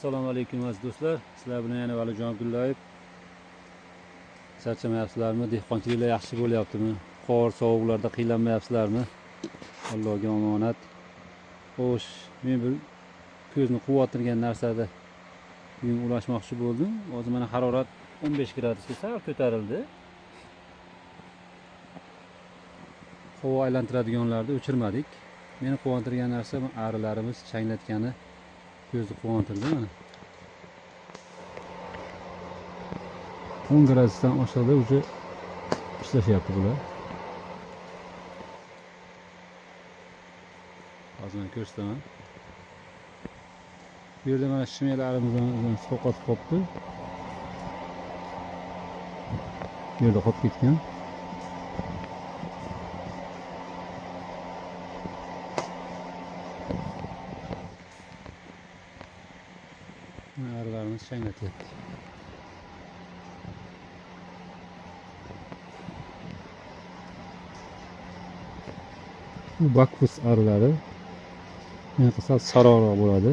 Assalomu alaykum aziz do'stlar. Sizlar bilan yana Valijon Abdullayev. Charchamayapsizlarmi? Dehqonchiliklar yaxshi bo'lyaptimi? Qor, sovuqlarda qiynalmayapsizlarmi? Allohga omonat. Xo'sh, men bir ko'zni quvontirgan narsada bugun ulashmoqchi bo'ldim. Hozir mana harorat 15 gradusga sal ko'tarildi. Havo aylantiradiganlarni o'chirmadik. Meni quvontirgan narsa bu arilarimiz changlatgani ko'zni quvontirdi mana. 10 gradusdan oshig'ida уже ishlashyapti bular. Hozir men ko'rsataman. Bu yerda mana shimelarimizdan so'qotib qolibdi. Bu yerda qolib ketgan. Arilarimiz changlatyapti. Bu bakfus arilari sal sariqroq bo'ladi.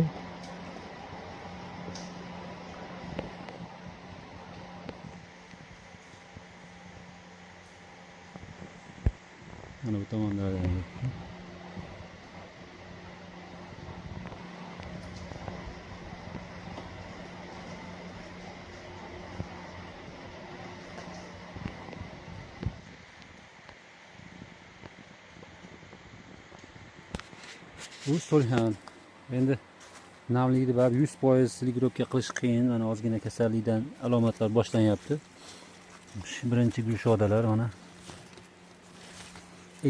Mana bu tomonda ham. Bu solhan. Endi namlikni baribir 100% ligirovka qilish qiyin. Mana ozgina kasallikdan alomatlar boshlanyapti. Birinchi gushodalar mana.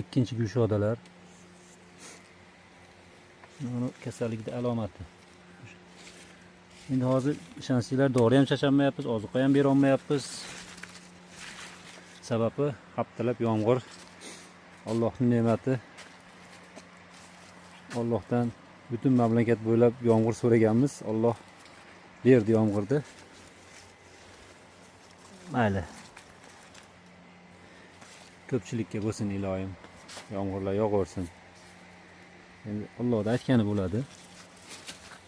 Ikkinchi gushodalar. Mana kasallikning alomati. Endi hozir ishonsanglar dori ham chachanmayapmiz, ozuqa ham bera olmayapmiz. Sababi haftalab yomg'ir. Allohning ne'mati. Allohdan butun mamlakat bo'ylab yomg'ir so'raganmiz. Alloh berdi yomg'irni. Mayli. Ko'pchilikka bo'lsin iloyim. Yomg'irlar yog'aversin. Endi Allohning aytgani bo'ladi.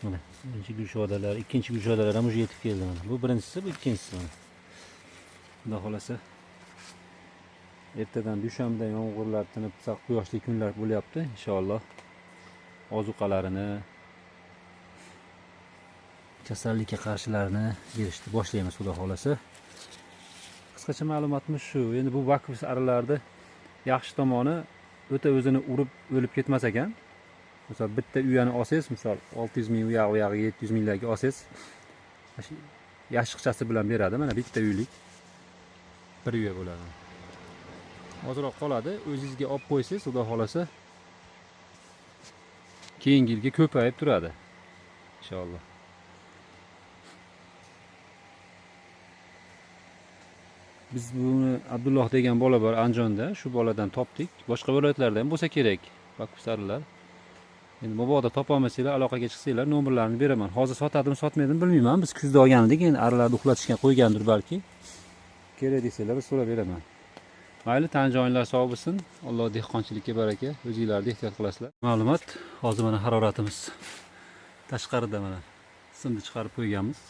Mana birinchi gushodalar, ikkinchi gushodalar ham уже yetib keldi mana. Bu birinchisi, bu ikkinchisi mana. Xudo xolasa ertadan dushanbadan yomg'irlar tinib, quyoshli kunlar bo'lyapti inshaalloh. Ozuqalarini, kasallikka qarshilarini berishni boshlaymiz xudo xolasa. Qisqacha ma'lumotimiz shu. Endi bu vakfus arilarni yaxshi tomoni o'ta o'zini urib o'lib ketmas ekan. Misol bitta uyani olsangiz, misol 600 ming u yog'i 700 minglarga olsangiz, yashiqchasi bilan beradi. Mana bitta uylik bir uya bo'ladi. Ozroq qoladi, o'zingizga olib qo'ysangiz, xudo xolasa keyingi yilga ko'payib turadi inshaalloh. Biz buni Abdulloh degan bola bor Andijonda, shu boladan topdik. Boshqa viloyatlarda ham bo'lsa kerak bakfus arilar. Endi mabodo topa olmasanglar, aloqaga chiqsanglar, nomerlarini beraman. Hozir sotadimi, sotmaydimi bilmayman. Biz kuzda olgan edik, endi arilarni uxlatishga qo'ygandir balki. Kerak desanglar, bir so'rab beraman. Mayli, tan jonlar sog' bo'lsin. Alloh dehqonchilikka baraka, o'zingizlarni ehtiyot qilasizlar. Ma'lumot, hozir mana haroratimiz tashqarida mana simni chiqarib qo'yganmiz.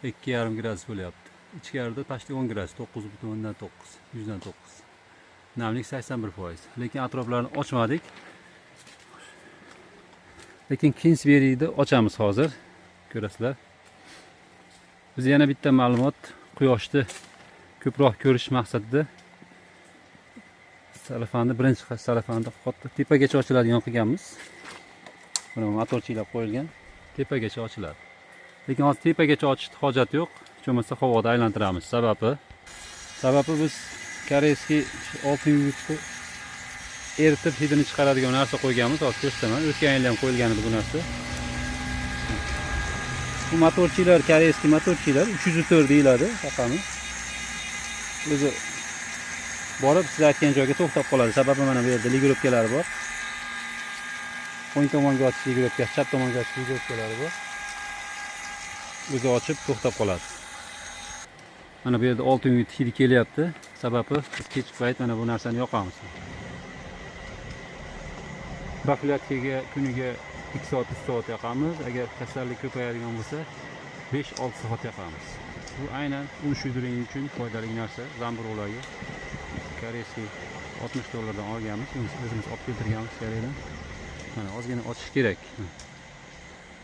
2,5 gradus bo'lyapti. Ichkarida pastda 10 gradus, 9.9, 100dan 9. Namlik 81%. Lekin atroflarni ochmadik. Lekin Kingsbury'ni ochamiz hozir. Ko'rasizlar. Biz yana bitta ma'lumot, quyoshni ko'proq ko'rish maqsadida salafanni, birinchi salafanni tepagacha ochiladigan qilganmiz. Mana motorchilar qo'yilgan, tepagacha ochiladi. Lekin hozir tepagacha ochishni hojati yo'q. Hech bo'lmasa havoda aylantiramiz. Sababi biz koreyskiy oltin yugurtni eritib hidini chiqaradigan narsa qo'yganmiz. Hozir ko'rsataman. O'tgan yil ham qo'yilgan edi bu narsa. Bu motorchilar, koreyskiy motorchilar 304 deyiladi raqami. O'zi borib siz aytgan joyga to'xtab qoladi. Sababi mana bu yerda ligirovkalari bor. O'ng tomonga ochish ligirovkasi, chap tomonga ochish ligirovkalari bor. O'zi ochib to'xtab qoladi. Mana bu yerda oltin hidi kelyapti. Sababi biz kechki payt mana bu narsani yoqamiz. Profilaktika kuniga 2 soat 3 soat yoqamiz. Agar kasallik ko'payadigan bo'lsa 5-6 soat yoqamiz. Bu aynan un shudring uchun foydali narsa. Zamburug'larga koreyskiy $60 dan olganmiz. O'zimiz olib keltirganmiz Koreyadan. Mana ozgina ochish kerak.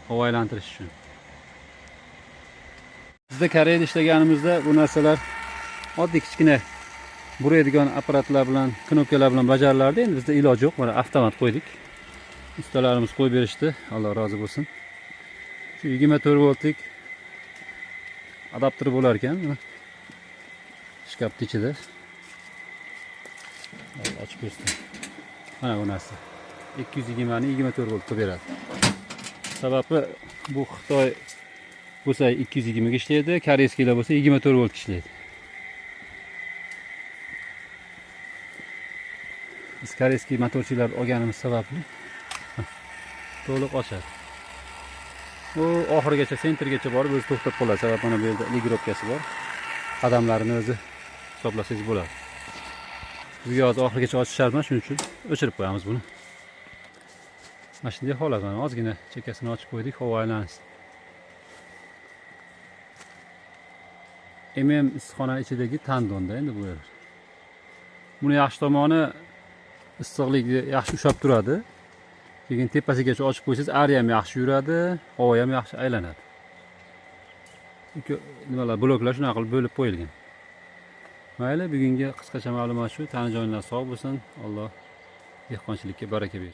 Havo aylantirish uchun. Bizda Koreyada ishlaganimizda bu narsalar oddiy kichkina buraydigan apparatlar bilan, knopkalar bilan bajarilardi. Endi bizda iloji yo'q. Mana avtomat qo'ydik. Ustalarimiz qo'yib berishdi. Alloh rozi bo'lsin. Shu 24 voltlik adapter bo'lar ekan. Shkafning ichida. Ochib ko'rsin. Mana bu narsa. 220 ni 24 voltga beradi. Sababi bu Xitoy bo'lsa 220 ga ishlaydi, koreyskiylar bo'lsa 24 voltga ishlaydi. Biz koreyskiy motorchilar olganimiz sababli to'liq ochadi. U oxirigacha, sentrgacha borib o'zi to'xtab qoladi. Sabab mana bu yerda ligrovkasi bor. Qadamlarini o'zi hisoblasangiz bo'ladi. Bizga hozir oxirigacha ochish shart emas, shuning uchun o'chirib qo'yamiz buni. Mana shunday holat, mana ozgina chekkasini ochib qo'ydik, havo aylansin. MM issiqxona ichidagi tandonda endi bu yer. Buni yaxshi tomoni issiqlikni yaxshi ushlab turadi. Keyin tepasigacha ochib qo'ysangiz, ari ham yaxshi yuradi, havo ham yaxshi aylanadi. Ikki nimalar, bloklar shunaqa qilib bo'lib qo'yilgan. Mayli, bugungi qisqacha ma'lumot shu. Tani jonlar sog' bo'lsin. Alloh dehqonchilikka baraka bersin.